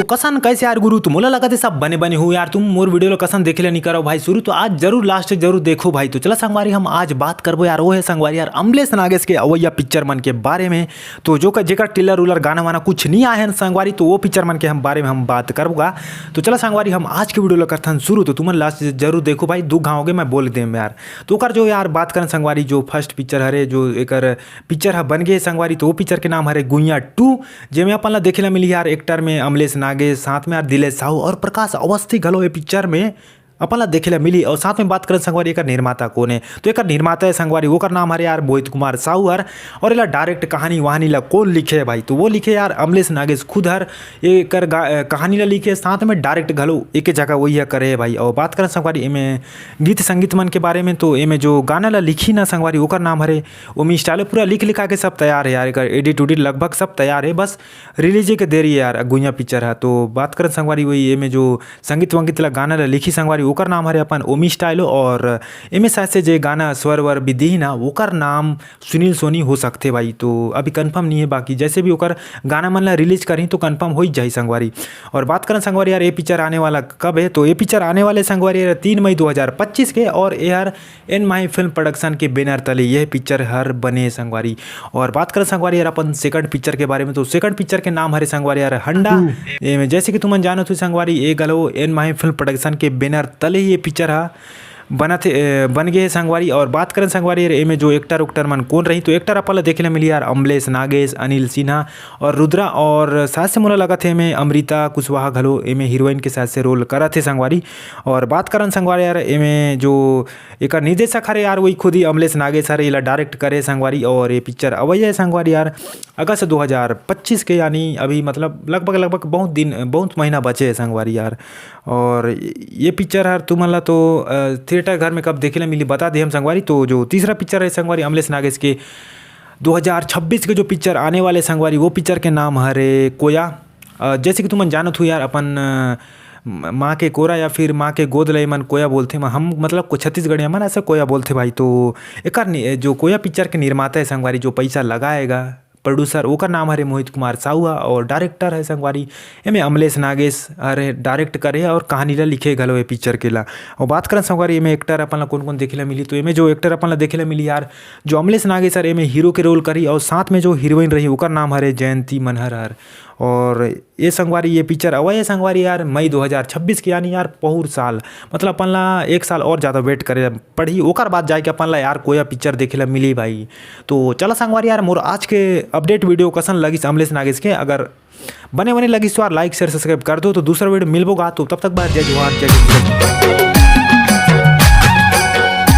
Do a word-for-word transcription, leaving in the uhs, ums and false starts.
तो कसन कैसे यार गुरु, तो मोला लगत हे सब बने बने हो यार। तुम मोर वीडियो ला कसन देखे ले नहीं करो भाई शुरू, तो आज जरूर लास्ट जरूर देखो भाई। तो चला संगवारी, हम आज बात करबो यार, वो है संगवारी यार अमलेश नागेश के अवैया पिक्चर मन के बारे में। तो जो का जेकर ट्रेलर उलर गाना वाना कुछ नहीं आए हैं संगवारी, तो वो पिक्चर मन के हम बारे में हम बात करबोगा। तो चला संगवारी, हम आज के वीडियो ला करथन शुरू, तो तुमन लास्ट जरूर देखो भाई, दू घाव के मैं बोल देम यार। तो ओकर जो यार बात करन संगवारी, जो फर्स्ट पिक्चर हरे, जो एकर पिक्चर ह बन गे संगवारी, तो वो पिक्चर के नाम हरे गुइया टू, जेमे अपन ला देखे ला मिली यार एक्टर में अमलेश नागेश, साथ में यार दिलेश साहू और प्रकाश अवस्थी घलो ये पिक्चर में अपन ला देखे ला मिली। और साथ में बात करन संगवारी एकर निर्माता कोन है, तो एकर निर्माता है संगवारी, ओकर नाम हरे यार मोहित कुमार साहू हर। और एला डायरेक्ट कहानी वहानी ला कोन लिखे है भाई, तो वो लिखे यार अमलेश नागेश खुद हर। एकर गा-, अ, कहानी ला लिखे, साथ में डायरेक्ट घलो एक जगह वही ह करे है भाई। और बात करन संगवारी एमे गीत संगीत मन के बारे में, तो एमे जो गाना ला लिखी ना संगवारी, ओकर नाम हरे ओमी स्टाइल। पूरा लिख लिखा के सब तैयार है यार, एकर एडिट उडिट लगभग सब तैयार है, बस रिलीज के देरी है यार गुइया पिक्चर है। तो बात करन संगवारी वही एमे जो संगीत वंगीत ला गाना ला लिखी संगवारी, ओकर नाम हरे अपन ओमी स्टाइलो। और एमे शायद से जे गाना स्वर वर भी दी ना, ओकर नाम सुनील सोनी हो सकथे भाई। तो अभी कंफर्म नहीं है, बाकी जैसे भी ओकर गाना मन ला रिलीज करही तो कंफर्म हो ही जाही संगवारी। और बात करन संगवारी यार ये पिक्चर आने वाला कब है, तो ये पिक्चर आने वाले संगवारी यार तीन मई दो हज़ार पच्चीस के। और ये हर एन माही फिल्म प्रोडक्शन के बैनर तले यह पिक्चर हर बने संगवारी। और बात करन संगवारी यार अपन सेकंड पिक्चर के बारे में, तो सेकंड पिक्चर के नाम हरे संगवारी यार हंडा। एमे जैसे कि तुमन जानत हो संगवारी, ये घलो एन माही फिल्म प्रोडक्शन के बैनर तले ही ये पिक्चर हा बनत हे, ए, बन गे हे संगवारी। और बात करन संगवारी यार एमे जो एक्टर उक्टर मन कोन रही, तो एक्टर अपन ला देखे ला मिली यार अमलेश नागेश, अनिल सिन्हा और रुद्रा, और साथ से मोला लगत हे एमे अमृता कुशवाहा घलो एमे हीरोइन के साथ से रोल करत हे संगवारी। और बात करन संगवारी यार एमे जो एकर निर्देशक हरे यार वही खुद ही अमलेश नागेश हरे, एला डायरेक्ट करे संगवारी। और ये पिक्चर अवैया है संगवारी यार अगस्त दो हज़ार पच्चीस के, यानी अभी मतलब लगभग लगभग बहुत दिन, बहुत महीना बचे है संगवारी यार। और ये पिक्चर हर तुमन ला तो, अ, थिएटर घर में कब देखे ला मिली बता दे हम संगवारी। तो जो तीसरा पिक्चर है संगवारी अमलेश नागेश के दो हज़ार छब्बीस के जो पिक्चर आने वाले संगवारी, वो पिक्चर के नाम हरे कोया। अ, जैसे कि तुमन जानत हो यार अपन, अ, म-, माँ के कोरा या फिर माँ के गोद ला एमन कोया बोलथे, म-, हम मतलब को छत्तीसगढ़िया मन ऐसे कोया बोलथे भाई। तो एकर नि-, जो कोया पिक्चर के निर्माता है संगवारी, जो पैसा लगाएगा प्रोड्यूसर, ओकर नाम हरे मोहित कुमार साहू हा और डायरेक्टर है संगवारी एमे अमलेश नागेश हरे डायरेक्ट करे और कहानी ला लिखे घलो ए पिक्चर के ला। और बात करन संगवारी एमे एक्टर अपन ला कोन कोन देखे ला मिली, तो एमे जो एक्टर अपन ला देखे ला मिली यार, जो अमलेश नागेश हर एमे हीरो के रोल करी और साथ में जो हीरोइन रही ओकर नाम हरे जयंती मनहर हर। और ये संगवारी ये पिक्चर अवय है संगवारी यार मई दो हज़ार छब्बीस के, यानी यार पहुर साल, मतलब अपन ला एक साल और ज़्यादा वेट करे पड़ही, ओकर बाद जाके अपन ला यार कोया पिक्चर देखे ला मिली भाई। तो चला संगवारी यार मोर आज के अपडेट वीडियो कसन लगिस अमलेश नागेश के, अगर बने बने लगिस तो यार लाइक शेयर सब्सक्राइब कर दो। तो दूसरा वीडियो मिलबो गा, तो तब तक बाय, जय जोहार, जय छत्तीसगढ़।